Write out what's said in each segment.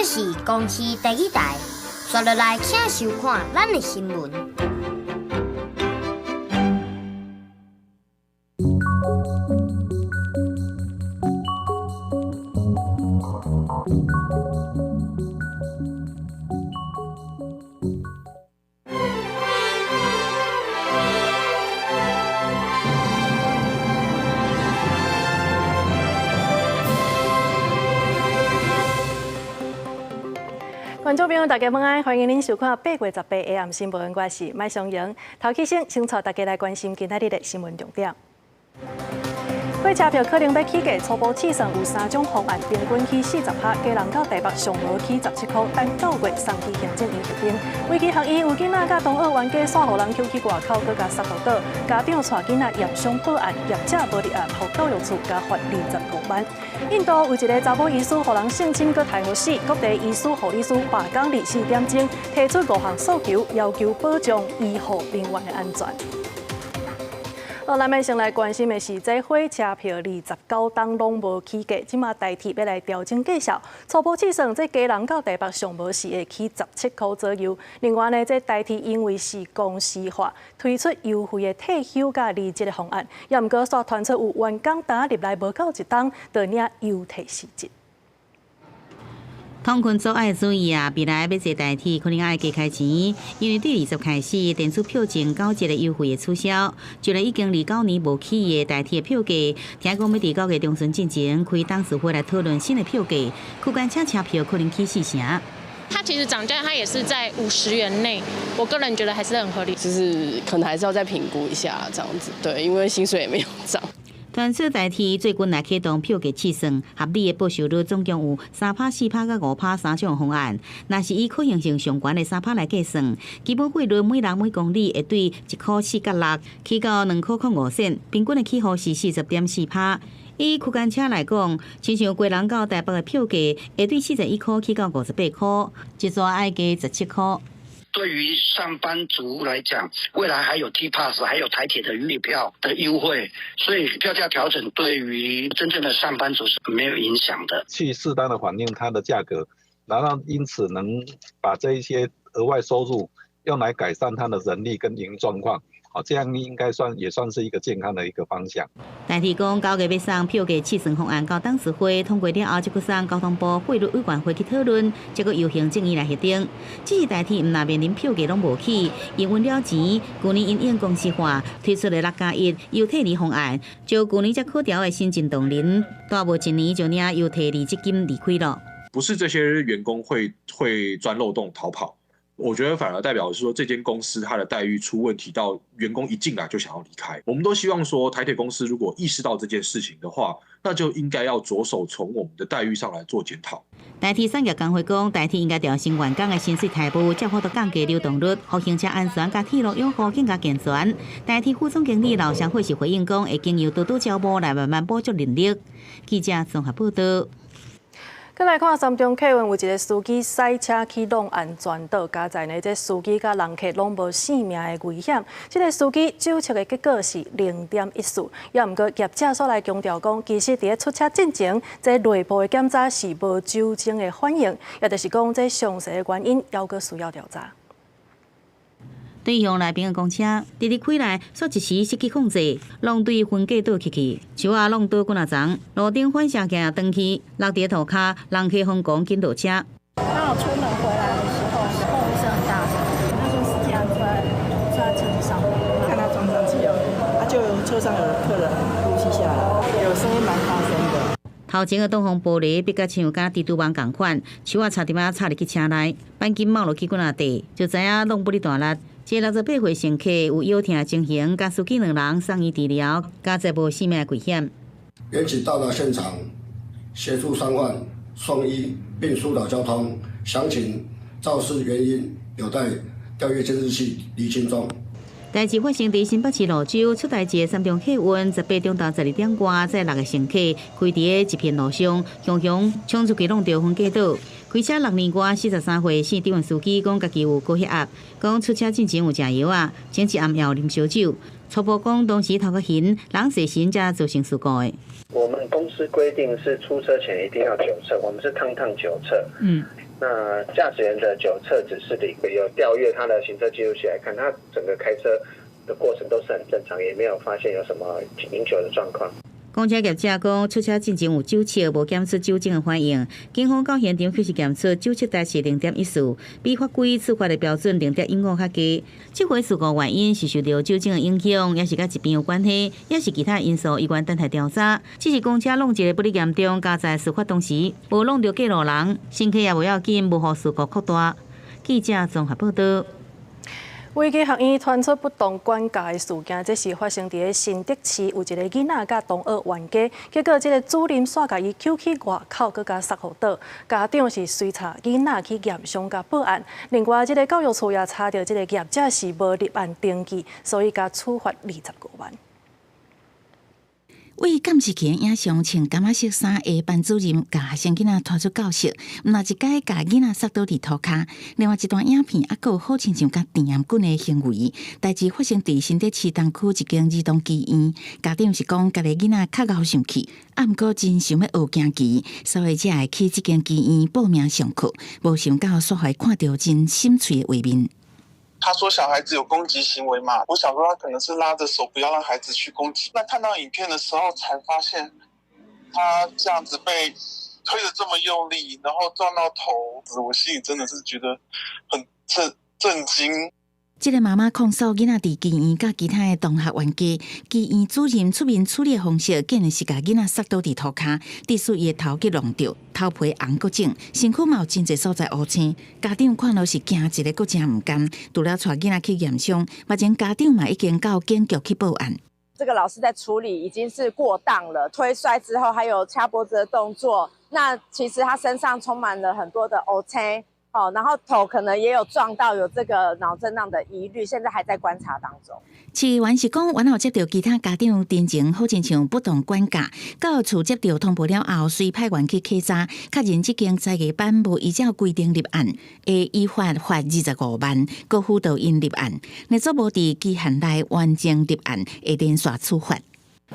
這是公視第一台，紲落來請收看咱的新聞。觀眾朋友，大家晚安，歡迎您收看8月18下暗新聞，我是麥松瑩。頭起先，先帶大家來關心今仔日的新聞重點。火車票可能欲起價，初步試算有三種方案，平均起40%，基隆到台北上無起17箍，等9月送去行政院核定。威基學院有囡仔佮同學冤家煞予人抾去外口，閣共殺毒倒，家長帶囡仔驗傷報案，業者無立案，予教育處加罰25萬。印度有一个查某醫師予人性侵閣刣予死，各地醫師、護理師罷工24點鐘，提出五項訴求，要求保障醫護人員的安全。好，咱欲先來關心的是，這火車票29冬攏無起價，這馬台鐵欲來調整價數。初步試算，這基隆到台北上無是會起17箍左右。另外呢，這台鐵因為是公司化，推出優惠的退休佮離職的方案，也毋過煞傳出有員工呾入來無夠一冬，就領優退辭職。通勤族愛注意啊！未來欲坐台鐵可能愛加開錢，因為對20開始電子票證九折的優惠會取消，就連已經29年無起的台鐵票價，聽講欲佇9月中旬進前開董事會來討論新的票價，區間車車票可能起四成。它其實漲價，它也是在50元內，我個人覺得還是很合理。就是可能還是要再評估一下這樣子，對，因為薪水也沒有漲。傳出台鐵最近來啟動票價試算，合理的報酬率總共有3趴、4趴佮5趴三種方案。若是以可行性上懸的3趴來計算，基本費率每人每公里會對1箍4角6起到2箍05仙，平均的起幅是40.4趴。以區間車來講，親像基隆到台北的票價會對41箍起到58箍，一逝愛加17箍。對於上班族來講，未來還有 T Pass，還有台鐵的月票的優惠，所以票價調整對於真正的上班族是沒有影響的。去適當的反映它的價格，然後因此能把這一些額外收入用來改善它的人力跟營運狀況。哦，這樣應該算也算是一個健康的一個方向。台鐵講9月欲送票價試算方案到董事會通過了後，才閣送交通部費率委員會去討論，才閣由行政院來核定。只是台鐵毋但面臨票價攏無起，營運了錢，舊年因應公司化推出的6+1優退離方案，就舊年才考調的新進同仁，蹛無一年就領優退離職金離開了。不是這些員工會鑽漏洞逃跑。我覺得反而代表是說，這間公司它的待遇出問題，到員工一進來就想要離開。我們都希望說，台鐵公司如果意識到這件事情的話，那就應該要着手從我們的待遇上來做檢討。台鐵產業工會講，台鐵應該調升員工的薪水待遇，才有法度降低流動率，予行車安全佮鐵路養護更加健全。台鐵副總經理劉湘惠是回應講，會經由多多招募來慢慢補足人力。記者綜合報道。閣來看三重客運有一个司機駛車去挵安全島，佳哉呢，這司機佮人客攏無性命的危險。這个司機酒測的結果是0.14，也毋過業者煞來強調講，其實佇咧出車進前，這內部的檢查是無酒精的反應，也就是講，這詳細的原因猶閣需要調查。對向來賓的公車，直直開來，煞一時失去控制，挵對分隔島去去，樹仔挵倒幾若層，路頂反射鏡斷去，落佇塗跤，人客瘋狂緊落車。剛好出門回來的時候，砰一聲很大聲，那時候司機還坐在車子上面，看他撞上去了，啊，就車上有客人呼吸下來，有聲音蠻大聲的。頭前的擋風玻璃逼甲親像蜘蛛網仝款，樹仔差點仔插入去車內，鈑金冒落去幾若塊，就知影挵不哩大力。這68歲乘客有腰疼情形，佮司機兩人送醫治療，佳哉無性命危險。員警到達現場，協助傷患送醫並疏導交通，詳情肇事原因有待調閱監視器釐清中。代誌發生佇新北市蘆洲，出代誌的三重客運18中晝12點外，載六个乘客開佇咧一片路上，雄雄衝出去挵著分隔島。開車6年外，43歲姓張的司機講，家己有高血壓，講出車進前有食藥仔，前一暗也有啉燒酒。初步講當時頭殼暈，人踅神才造成事故的。我們公司規定是出車前一定要酒測，我們是燙燙酒測。那駕駛員的酒測值是0，有調閱他的行車記錄器來看，他整個開車的過程都是很正常，也沒有發現有什麼飲酒的狀況。公車業者講，出車進前有酒測，無檢出酒精的反應。警方到現場確實檢出酒測值是0.14，比法規處罰的標準0.15較低。這回事故原因是受著酒精的影響，抑是佮疾病有關係，抑是其他因素，猶原等待調查。只是公車弄一个不哩嚴重，加在事發當時無弄著過路人，乘客也無要緊，無予事故擴大。記者綜合報導。危機學院傳出不當管教的事件，這是發生佇新竹市，有一个囡仔佮同學冤家，結果這个主任煞共伊抾去外口，閣共捒予倒。家長是隨帶囡仔去驗傷佮報案。另外，這个教育處也查著這个業者是無立案登記，所以共處罰25萬。為監視器影像穿柑仔色衫的班主任，共學生囡仔拖出教室，毋但一擺共囡仔捒倒佇塗跤。另外一段影片猶閣有好親像共甜頷頸的行為，代誌發生佇新竹市東區一間兒童醫院。家長是講，家己囡仔較𠢕受氣，啊，毋過真想欲學行棋，所以才會去這間醫院報名上課。無想到煞予伊看著真心碎的畫面。他說小孩子有攻擊行為嘛？我想說他可能是拉着手不要讓孩子去攻擊。那看到影片的時候，才發現他這樣子被推得這麼用力，然後撞到頭，我心裡真的是覺得很震驚。這个媽媽控訴囡仔佇醫院佮其他的同學冤家，醫院主任出面處理的方式，竟然是共囡仔捒倒佇塗跤，致使伊的頭去挵著，頭皮紅閣腫，身軀嘛有真濟所在烏青。家長看了是驚一个，閣誠毋甘，除了帶囡仔去驗傷，目前家長嘛已經到警局去報案。這個老師在處理已經是過當了，推摔之後還有掐脖子的動作，那其實他身上充滿了很多的烏青。哦，然後頭可能也有撞到，有這個腦震盪的疑慮，現在還在觀察當中。市議員是講，原來有接著其他家長陳情，好親像不當管教，教育處接著通報了後，隨派員去稽查，確認這間才藝班無依照規定立案，會依法罰25萬，閣輔導𪜶立案。若做無佇期限內完成立案，會連續處罰。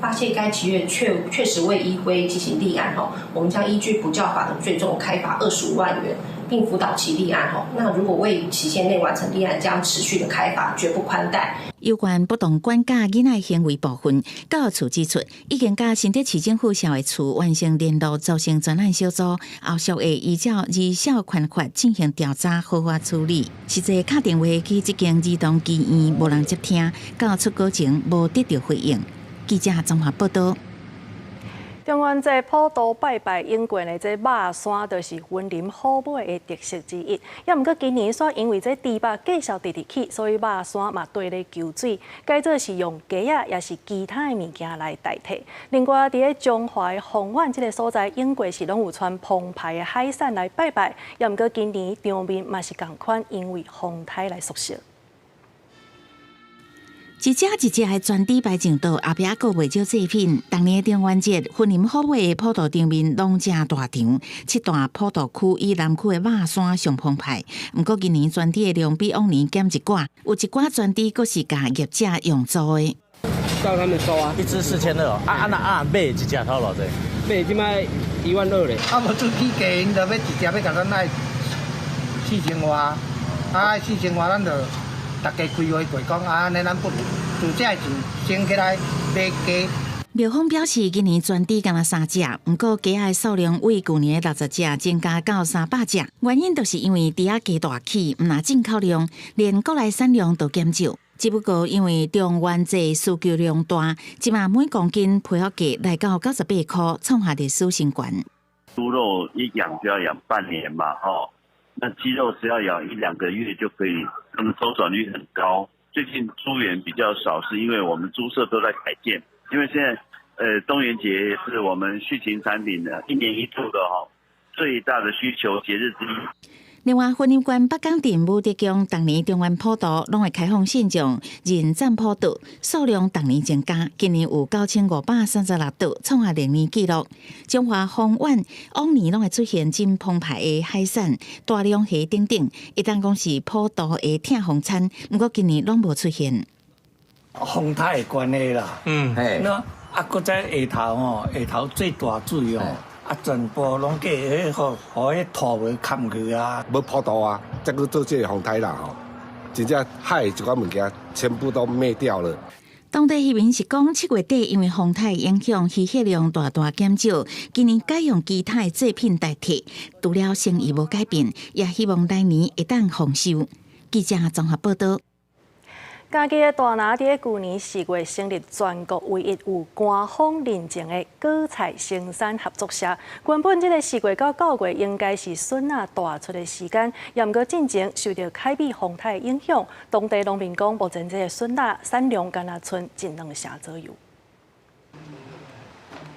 發現該企業確實未依規進行立案，吼，我們將依據補教法的罪重開罰25萬元，並輔導其立案，吼。那如果未期限內完成立案，將持續的開罰，絕不寬待。有關不當管教囡仔行為部分，教育處指出，已經佮新竹市政府社會處完成聯絡，組成專案小組，後續會依照兒少權法進行調查，合法處理。實際敲電話去這間兒童醫院，無人接聽，到出稿前無得著回應。記者綜合報導。中元節普渡拜拜，湧過的這肉山，就是雲林好買的特色之一。猶毋過今年煞因為這豬肉繼續直直起，所以肉山嘛綴咧求水，改做是用雞仔，抑是其他的物件來代替。另外，佇咧彰化的豐原這个所在，湧過是攏有穿澎湃的海產來拜拜。猶毋過今年場面嘛是仝款，因為風颱來縮小。一隻一隻的全豬排上桌，後壁閣有袂少祭品。逐年的中元節，雲林好買的普渡場面攏誠大場，七大普渡區以南區的肉山上澎湃。毋過今年全豬的量比往年減一寡，有一寡全豬閣是共業者用租的。叫他們收啊，一隻4200，啊啊那啊買一隻頭偌濟？買這擺1.2萬咧。啊，無做起價，𪜶就欲一隻欲共咱愛4000外，啊4000外，咱就逐家開會過講啊，按呢咱不如自這錢省起來買雞。廟方表示，今年全豬干焦三隻，毋過雞仔的數量為舊年的60隻增加到300隻。原因就是因為豬仔價大起，毋但進口量，連國內產量都減少。只不過因為中元節需求量大，這馬每公斤批發價來到98塊，創下歷史新高。豬肉一養就要養半年嘛，吼，那雞肉只要養一兩個月就可以，那麼周轉率很高。最近豬源比較少，是因為我們豬舍都在改建，因為現在，中元節是我們畜禽產品的一年一度的哈最大的需求節日之一。另外，雲林縣北港鎮武德宮逐年中元普渡攏會開放信眾認棧普渡，數量逐年增加，今年有9536桌，創下歷年紀錄。彰化豐原往年攏會出現真澎湃的海產、大龍蝦等等，會當講是普渡的疼風餐，毋過今年攏無出現。風颱的關係啦，那啊，閣再下頭吼，下頭最大水哦，啊，全部攏計彼個，予彼土無崁去啊。欲普渡啊，才閣做這个風颱啦吼，真正海的一寡物件全部都滅掉了。當地漁民是講，7月底因為風颱影響，漁獲量大大減少。今年改用其他的製品代替，除了生意無改變，也希望來年會當豐收。記者綜合報道。嘉義的大林佇舊年4月成立全國唯一有官方認證的果菜生產合作社。原本這个4月到9月應該是筍仔大出的時間，也毋過進前受著海比風颱的影響，當地農民講目前這个筍仔產量敢若賰一兩成左右。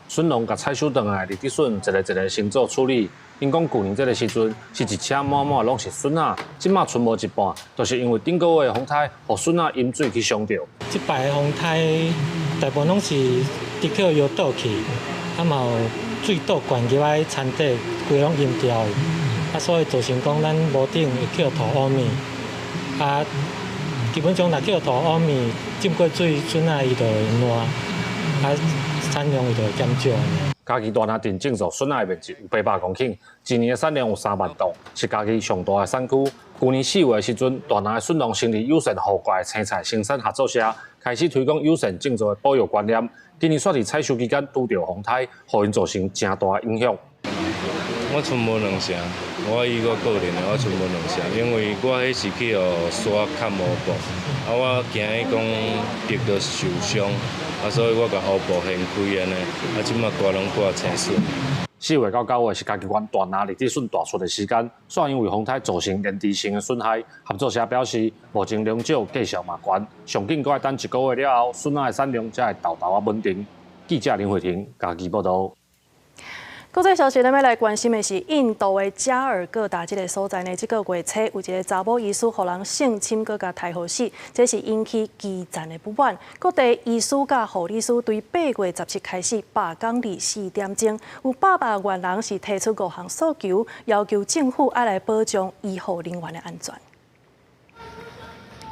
筍農共採收轉來，立竹筍一个一个先做處理。𪜶講舊年這个時陣是一車滿滿攏是筍仔，這馬賰無一半，就是因為頂個月的風颱，予筍仔淹水去傷著。這擺的風颱大部分攏是直去搖倒去，啊嘛有水倒灌入來田底，規攏淹掉去，啊所以造成講咱無頂會去塗烏米，啊基本上若去塗烏米浸過水，筍仔伊就會爛，啊產量伊就會減少。嘉義大林鎮種植筍仔的面積有800公頃，一年的產量有3萬噸，是嘉義上大的產區。舊年4月的時陣，大林的筍農成立友善戶外的青菜生產合作社，開始推廣友善種植的保育觀念。今年煞佇採收期間拄著風颱，予𪜶造成誠大的影響。我賰無兩成，我以我個人的，我賰無兩成，因為我彼是去予沙崁烏布，啊，我驚伊講跌著受傷，啊，所以我共烏布掀開按呢，啊，這馬掛攏掛青筍。4月到9月是嘉義縣大林荔枝筍大出的時間，煞因為風颱造成連續性的損害。合作社表示，目前農少價數嘛懸，上緊閣愛等一個月了後，筍仔的產量才會沓沓仔穩定。記者林慧婷嘉義報導。國際消息，咱欲來關心的是印度的加爾各答這个所在呢。這个月初有一个查某醫師予人性侵，閣共刣予死，這是引起激戰的不滿。各地醫師佮護理師對8月17開始罷工24點鐘，有百百萬人是提出五項訴求，要求政府愛來保障醫護人員的安全。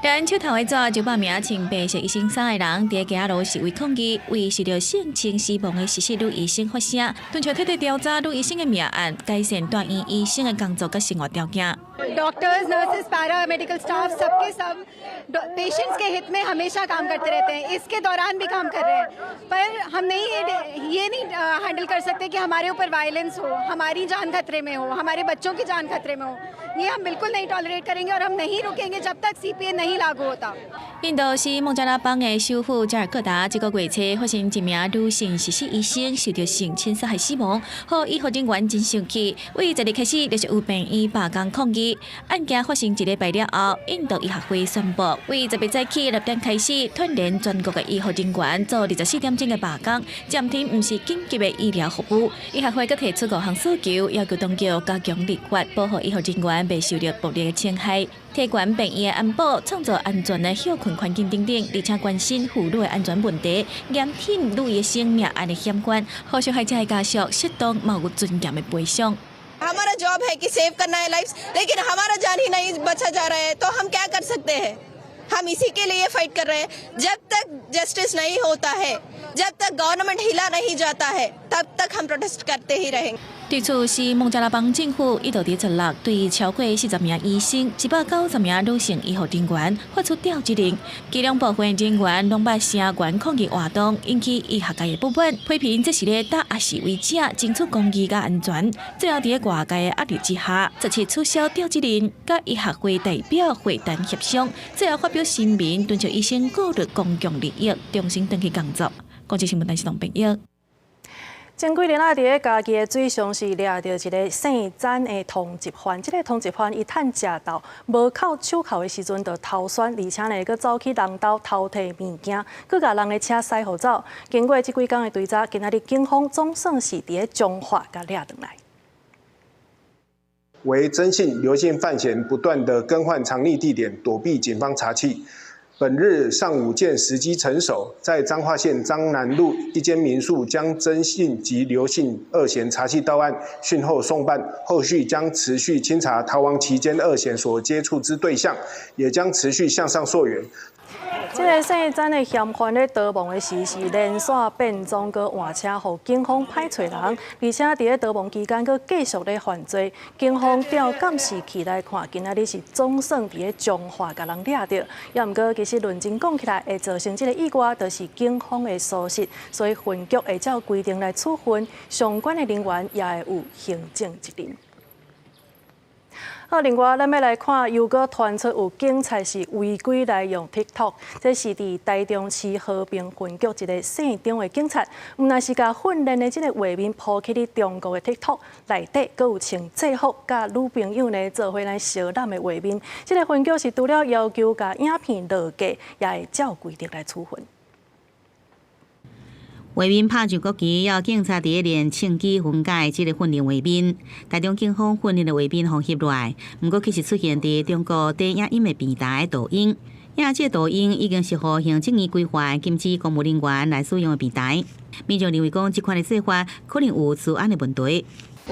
𢘣手頭的紙900名穿白色醫生衫的人，佇街仔路示威抗議，為受著性侵死亡的實習女醫生發聲，敦促徹底調查女醫生的命案，改善住院醫生的工作佮生活條件。 Doctors, nurses, paramedical staff सबके सब पेशेंट्स के हित में हमेशा काम करते रहते हैं। इसके दौरान भी काम कर रहे हैं, पर हम नहीं ये नहीं हैंडल कर सकते कि हमारे ऊपर वायलेंस हो, हमारी जान खतरे में हो, हमारे बच्चों की जान खतरे में हो। ये हम बिल्कुल नहीं टॉलरेट करेंगे और हम नहीं रुकेंगे जब तक सीपीए नहीं लागू होता。印度是孟加拉邦的首府加爾各答，這个月初發生一名女性實習醫生受著性侵殺害死亡，予醫護人員真生氣。對10日開始，陸續有病院罷工抗議。案件發生一禮拜了後，印度醫學會宣布，對18早起6點開始，團連全國的醫護人員做24點鐘的罷工，暫停毋是緊急的醫療服務。醫學會閣提出五項訴求，要求當局加強立法，保護醫護人員袂受著暴力的侵害，提懸病院的安保，創造安全的歇睏環境等等，而且關心婦女的安全問題，嚴挺女醫生命案的嫌犯，予受害者的家屬適當嘛有尊嚴的賠償。 हमारा जॉब है कि सेव करना है लाइफ, लेकिन हमारा जान ही नहीं बचा जा रहा है तो हम क्या कर सकते हैं? हम इसी के लिए फाइट कर रहे हैं। जब तक जस्टिस नहीं होता है, जब तक गवर्नमेंट हिला नहीं जाता है, तब तक हम प्रोटेस्ट करते ही रहेंगे。對此，是孟加拉邦政府一度佇16對超過40名醫生、190名女性醫護人員發出調職令，其中部分人員攏捌聲援抗議活動，引起醫學界的不滿，批評這是咧打壓示威者，爭取公義佮安全。最後佇外界的壓力之下，17取消調職令，佮醫學會代表會談協商，最後發表聲明，敦促醫生顧慮公共利益，重新轉去工作。國際新聞電視董編譯。前幾年啊，佇咧嘉義的水上是掠著一个姓詹的通緝犯。這个通緝犯伊趁食豆無銬手銬的時陣，就偷竄，而且呢，閣走去人兜偷提物件，閣共人的車駛予走。經過這幾工的追查，今仔日警方總算是佇咧彰化共掠轉來。為曾姓、劉姓犯嫌不斷的更換藏匿地點，躲避警方查緝。本日上午見時機成熟，在彰化縣彰南路一間民宿將曾姓及劉姓二嫌查緝到案，訊後送辦。後續將持續清查逃亡期間二嫌所接觸之對象，也將持續向上溯源。這个姓曾的嫌犯咧逃亡的時是連續變裝閣換車，予警方歹揣人，而且佇咧逃亡期間閣繼續咧犯罪。警方調監視器來看，今仔日是總算佇咧彰化共人掠著。也毋過，其實論真講起來，會造成這个意外，就是警方的疏失，所以分局會照規定來處分相關的人員，也會有行政責任。好，另外，咱欲來看，又閣傳出有警察是違規來用 TikTok，這是佇台中市和平分局一个姓張的警察，毋但是共訓練的這个畫面 po 去佇中國的 TikTok 內底，閣有穿制服佮女朋友呢做伙來相攬的畫面。這个分局是除了要求共影片落架，也會照規定來處分。畫面拍上國旗，予警察佇咧練槍支分解這个訓練畫面。台中警方訓練的畫面予翕落來，毋過其實出現佇中國短影音的平台抖音。這个抖音已經是予行政院規範禁止公務人員來使用的平台。民眾認為講，這款的做法可能有資安的問題。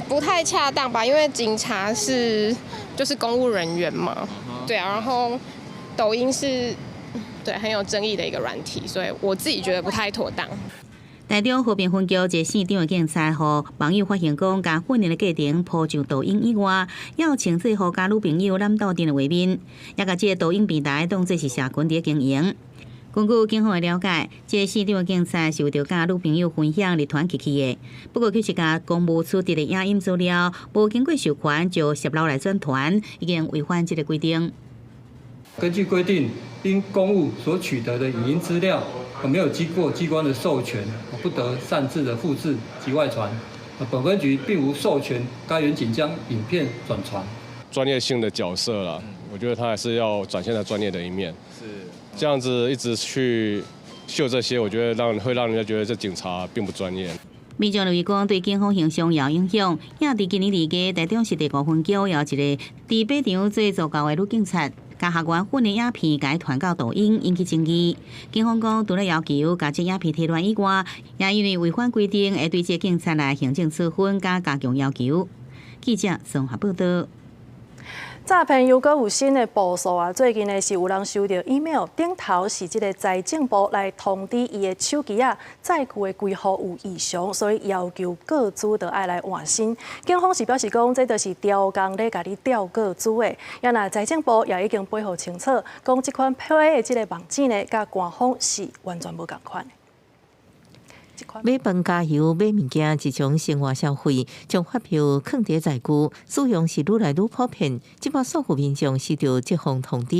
不太恰當吧？因為警察是就是公務人員嘛，對啊，然後抖音是對很有爭議的一個軟體，所以我自己覺得不太妥當。台中和平分局一个姓張的警察，予網友發現講，共訓練的過程 po 上抖音以外，猶有穿制服佮女朋友攬鬥陣的畫面，也共這个抖音平台當做是社群佇咧經營。根據警方的了解，這个姓張的警察是為著佮女朋友分享而傳進去的，不過卻是共公務處置的影音資料，無經過授權就攝錄來轉傳，已經違反這个規定。根據規定，因公務所取得的影音資料，沒有經過機關的授權，不得擅自的複製及外傳。本分局並無授權該員警將影片轉傳。專業性的角色啦，我覺得他還是要展現他專業的一面。是，這樣子一直去秀這些，我覺得會讓人家覺得這警察並不專業。民眾認為講對警方形象有影響。也佇今年二月，台中市第五分局有一个佇馬場做助教的女警察，共學員訓練影片，共傳到抖音，引起爭議。警方講，除了要求共這影片提亂以外，也因為違反規定，會對這警察來行政處分，佮加強要求。記者綜合報道。詐騙又閣有新的步數啊！最近呢是有人收到 email，頂頭是這个財政部來通知伊的手機仔載具的規號有異常，所以要求個資著愛來換新。警方是表示講，這就是刁工咧共你釣個資的。也若財政部也已經回覆清楚，講這款騙的這个網址呢，佮官方是完全無仝款。買飯加油買物件，這種生活消費，將發票囥佇載具，使用是愈來愈普遍。這擺數戶民眾收到這封通知，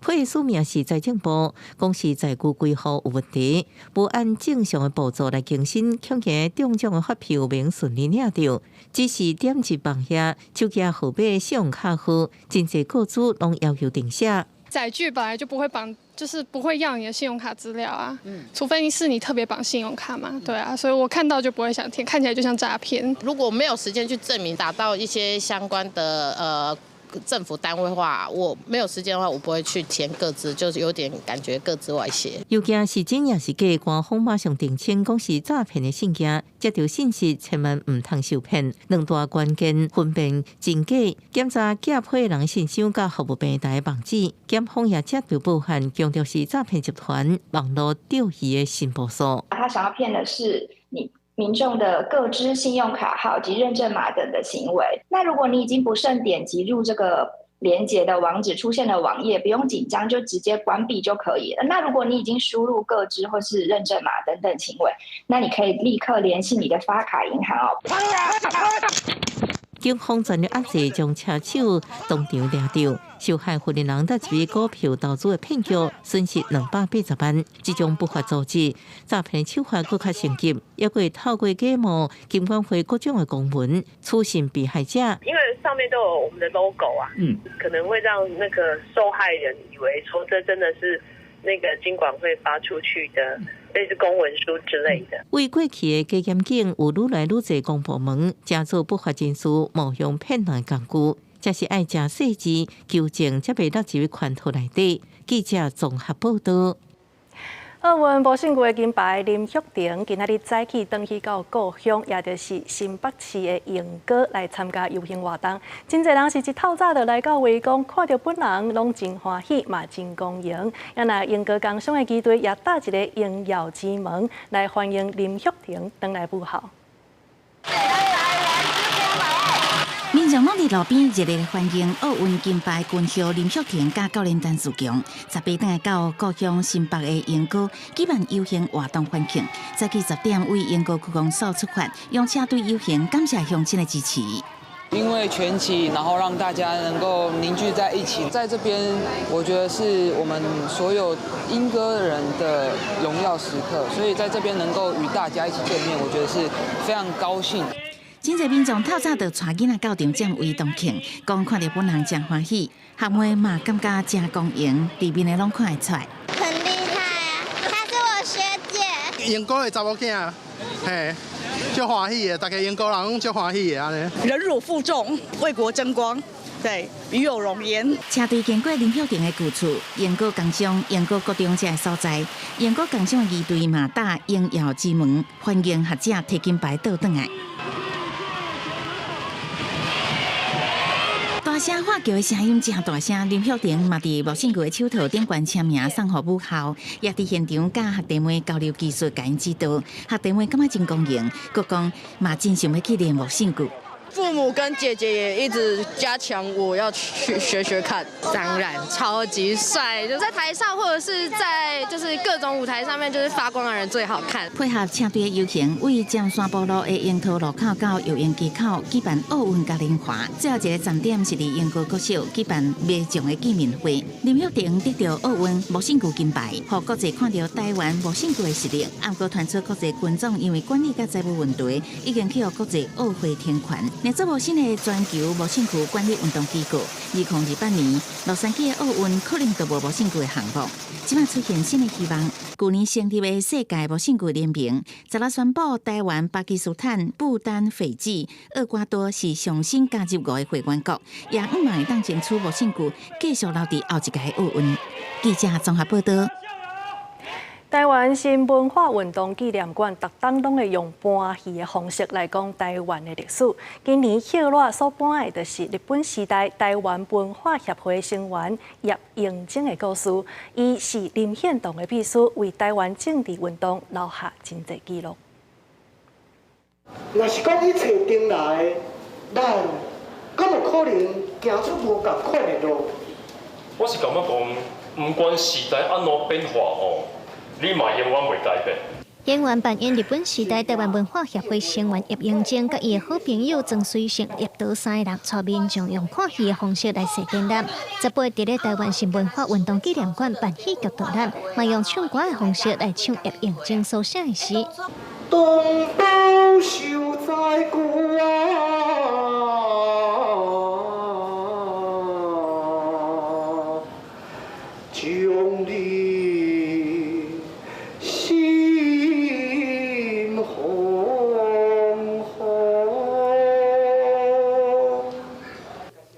批的署名是財政部，講是載具規號有問題，無按正常的步驟來更新，恐驚中獎的發票免順利領著。只是點入網頁，手機號碼、信用卡號，真濟個資攏要求填寫。載具本來就不會綁，就是不會要你的信用卡資料啊，除非是你特別綁信用卡嘛，對啊，所以我看到就不會想填，看起來就像詐騙。如果沒有時間去證明打到一些相關的政府單位的話，我沒有時間的話，我不會去填個資，就是有點感覺個資外洩。又驚是真抑是假，官方馬上澄清，講是詐騙的信件，接著信息千萬毋通受騙。兩大關鍵分辨真假，檢查寄批人信箱佮服務平台網址，檢方也接著報案，強調是詐騙集團網路釣魚的新步數。他想要騙的是你民眾的個資、信用卡號及認證碼等的行為。那如果你已經不慎點擊入這個連結的網址出現的網頁，不用緊張，就直接關閉就可以了。那如果你已經輸入個資或是認證碼等等行為，那你可以立刻聯繫你的發卡銀行哦。警方全力壓制，將車手當場抓著，受害婦人得一筆股票投資的騙局，損失280萬。這種不法組織詐騙手法閣較升級，抑閣會透過假冒金管會各種的公文，取信被害者。因為上面都有我們的 logo 啊，可能會讓那個受害人以為說這真的是那個金管會發出去的類似公文書之類的。為過去的假檢警有愈來愈濟公部門，成做不法人士冒用騙人的工具，這是愛誠細緻求證，才袂落入圈套內底。記者綜合報導。奧運無勝具的金牌林玉婷，今仔日早起轉去到故鄉，也就是新北市的鶯歌來參加遊行活動。真濟人是一透早就來到圍觀，看著本人攏真歡喜，嘛真光榮。啊若鶯歌工商的儀隊也搭一个榮耀之門來歡迎林玉婷轉來母校。民眾攏佇路邊熱烈歡迎奧運金牌軍後林玉婷佮教練陳士強，十八轉來到故鄉新北的鶯歌舉辦遊行活動歡慶。早起10點為鶯歌區公所出發，用車隊遊行感謝鄉親的支持。因為全勤，然後讓大家能夠凝聚在一起，在這邊，我覺得是我們所有鶯歌人的榮耀時刻，所以在這邊能夠與大家一起見面，我覺得是非常高興。真濟民眾透早就帶囡仔到場佔位同慶，講看著本人誠歡喜，學妹嘛感覺誠光榮，佇面的攏看會出來。很厲害啊，她是我學姐。鶯歌的查某囝，嘿，足歡喜的，逐家鶯歌人攏足歡喜的按呢。忍辱負重，為國爭光，對，與有榮焉。車隊經過林玉婷的舊厝、鶯歌工商、鶯歌國中這个所在，鶯歌工商的儀隊嘛搭榮耀之門，歡迎學者提金牌倒轉來。大聲喊叫的聲音誠大聲，林玉婷嘛佇無勝具的手套頂懸簽名送予母校，也佇現場佮學弟妹交流技術，共𪜶指導。學弟妹感覺真光榮，閣講嘛真想欲去練無勝具。父母跟姐姐也一直加強，我要去學學看。當然，超級帥，就在台上或者是在就是各種舞台上面，就是發光的人最好看。配合車隊的遊行，為尖山埔路的櫻桃路口到游泳池口舉辦奧運嘉年華。最後一個站點是佇鶯歌國小舉辦麥將的見面會。林玉婷得著奧運無勝具金牌，予國際看著台灣無勝具的實力。毋過傳出國際軍總因為管理佮財務問題，已經去予國際奧會停權。做無新的全球無勝具管理運動機構，2028年洛杉磯的奧運可能就無無勝具的項目。這擺出現新的希望，舊年成立的世界無勝具聯盟，昨仔宣布台灣、巴基斯坦、不丹、斐濟、厄瓜多是上新加入五个會員國，也向望會當爭取無勝具繼續留佇後一屆奧運。記者綜合報導。台灣新文化運動紀念館，逐冬攏會用搬戲的方式來講台灣的歷史。今年戲熱所搬的，就是日本時代台灣文化協會成員葉榮鐘的故事。伊是林獻堂的秘書，為台灣政治運動留下真濟記錄。若是講一切燈來，咱敢有可能行出無仝款的路？我是感覺講，毋管時代按怎變化吼，你嘛永遠袂改變。演員扮演日本時代台灣文化協會成員葉榮鐘，佮伊的好朋友曾水成、葉德三个人，帶民眾用看戲的方式來說展覽。18佇咧台灣新文化運動紀念館辦戲劇導覽，嘛用唱歌的方式來唱葉榮鐘所寫的詩。東寶秀在久啊，將你心紅紅。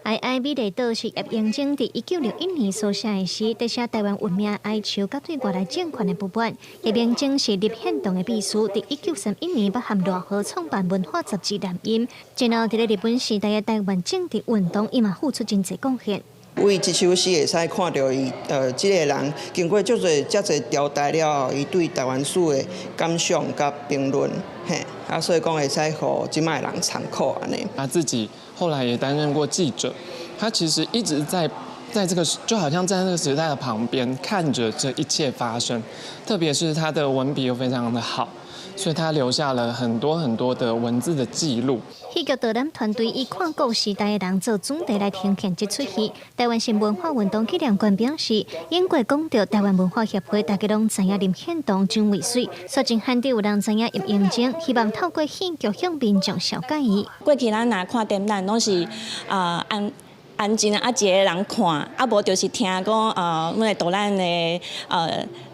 哀哀美麗島是葉榮鐘佇1961年所寫的詩，佇寫台灣文明哀愁佮對外來政權的不滿。葉榮鐘是林獻堂的秘書，佇1931年捌和賴和創辦文化雜誌《南音》，然後佇咧日本時代的台灣政治運動，伊嘛付出真濟貢獻。為這首詩會使看著伊，這个人經過足濟遮濟朝代了後，伊對台灣史的感想佮評論，嘿，啊，所以講會使予這擺的人參考按呢。他自己後來也擔任過記者，他其實一直在這個就好像在那個時代的旁邊看著這一切發生，特別是他的文筆又非常的好，所以他留下了很多很多的文字的記錄。戲劇導覽團隊以看古時代的人做主題來呈現這齣戲。台灣新文化運動紀念館表示，英國講著台灣文化協會，大家攏知影林獻堂、蔣渭水，所以真罕得有人知影葉榮鐘，希望透過戲劇向民眾紹介伊。過去咱若看展覽，攏是啊安安靜啊一个人看，啊無就是聽講阮的導覽的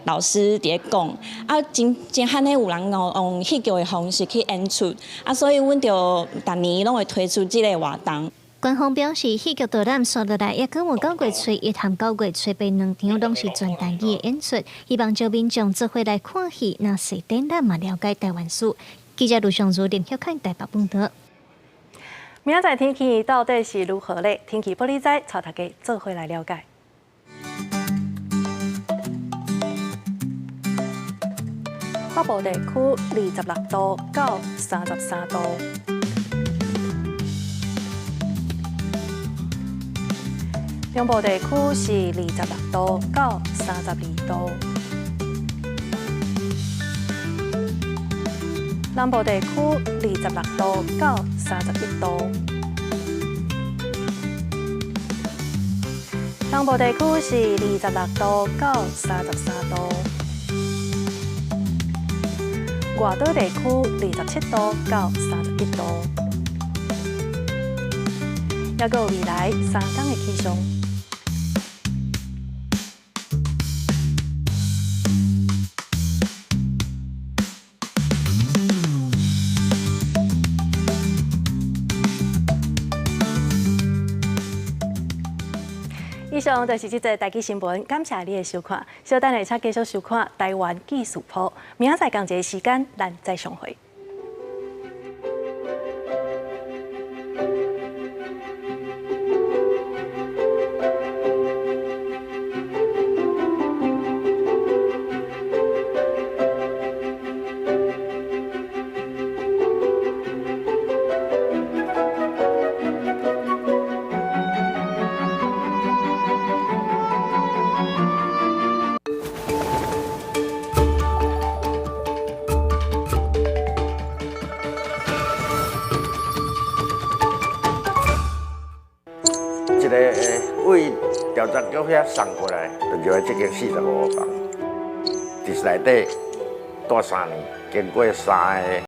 老師佇咧講，啊真真罕得有人用戲劇的方式去演出，啊所以阮就逐年攏會推出這个活動。官方表示，戲劇導覽紲落來，抑閣有9月初一和9月初八兩場，攏是全台語的演出，希望招民眾做伙來看戲，若踅展覽嘛了解台灣史。記者盧尚如林曉凱台北報導。明仔載天氣到底是如何咧？天氣玻璃仔，帶大家做伙來了解。北部地區26度到33度，中部地區是26度到32度，南部地區26度到31度，東部地區是26度到33度。外島地區27度到31度，抑閣有未來3工的氣象。以上就是這節台語新聞，感謝你的收看。稍等下，請繼續收看台灣記事簿。明仔載仝一个時間，咱再相會。一个位調查局遐送過來，就入來這間45房，佇內底蹛3年，經過三个。